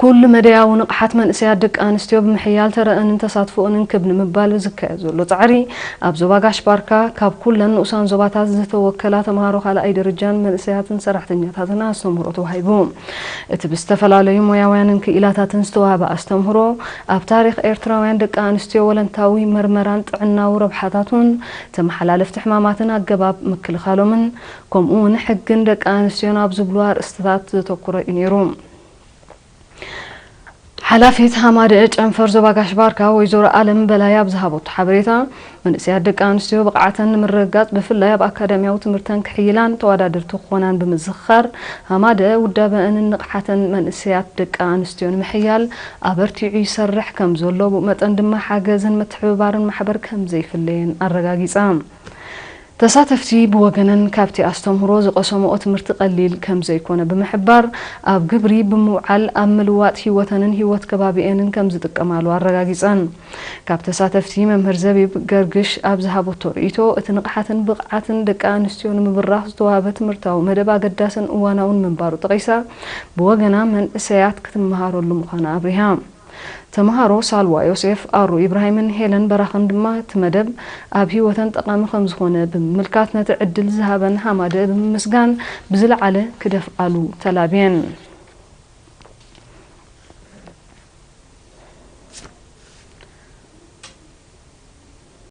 ኩሉ መደያዊ ንቕሓት መንእሰያት ደቂ ኣንስትዮ ብምሕያል ተረአንን ተሳትፎኦንን ክብ ንምባል ዝካየድ ዘሎ ጻዕሪ፣ ኣብ ዞባ ጋሽ ባርካ ካብ ኩለን ንኡሳን ዞባታት ዝተወከላ ተምሃሮ ካልኣይ ደረጃን መንእሰያትን ሰራሕተኛታትን ኣስተምህሮ ተዋሂቡ። እቲ ብዝተፈላለዩ ሞያውያንን ክኢላታትን ዝተዋህበ ኣስተምህሮ፣ ኣብ ታሪኽ ኤርትራውያን ደቂ ኣንስትዮ ወለንታዊ መርመራን ጥዕናዊ ረብሓታቱን፣ ተመሓላለፍቲ ሕማማትን ኣገባብ ምክልኻሎምን፣ ከምኡ እውን ሕግን ደቂ ኣንስትዮን ኣብ ዝብሉ ኣርእስትታት ዘተኩረ እዩ ነይሩ። ሓላፊት ሃማደአ ጨንፈር ዞባ ጋሽ ባርካ ወይዘሮ ኣለም በላይ ኣብ ዝሃበቶ ሓበሬታ፣ መንእሰያት ደቂ ኣንስትዮ ብቕዓተን ንምርግጋጽ ብፍላይ ኣብ ኣካዳሚያዊ ትምህርተን ክሕይላን ተወዳደርቲ ክኾናን ብምዝኽኻር፣ ሃማደአ ውዳበአንን ንቕሓተን መንእሰያት ደቂ ኣንስትዮ ንምሕያል ኣበርቲዑ ይሰርሕ ከም ዘሎ፣ ብኡ መጠን ድማ ሓገዝን ምትሕብባርን ማሕበር ከም ዘይፍለየን ኣረጋጊጻ። ተሳተፍቲ ብወገነን ካብቲ ኣስተምህሮ ዝቐሰምኦ ትምህርቲ ቀሊል ከም ዘይኮነ ብምሕባር፣ ኣብ ግብሪ ብምውዓል ኣብ ምልዋጥ ህይወተንን ህይወት ከባቢኤንን ከም ዝጥቀማሉ ኣረጋጊጸን። ካብ ተሳተፍቲ መምህር ዘቢብ ገርግሽ ኣብ ዝሃበቶ ርእይቶ፣ እቲ ንቕሓትን ብቕዓትን ደቂ ኣንስትዮ ንምብራኽ ዝተዋህበ ትምህርታዊ መደብ ኣገዳስን እዋናውን ምንባሩ ጠቒሳ፣ ብወገና መንእሰያት ክትመሃረሉ ምዃና ኣብሪሃ። ተምሃሮ ሳልዋ ዮሴፍ፣ ኣሩ ኢብራሂምን ሄለን በራኽን ድማ እቲ መደብ ኣብ ህይወተን ጠቓሚ ከም ዝኾነ ብምምልካት፣ ነቲ ዕድል ዝሃበን ሃማደአ ብምምስጋን፣ ብዝለዓለ ክደፍኣሉ ተላብየን።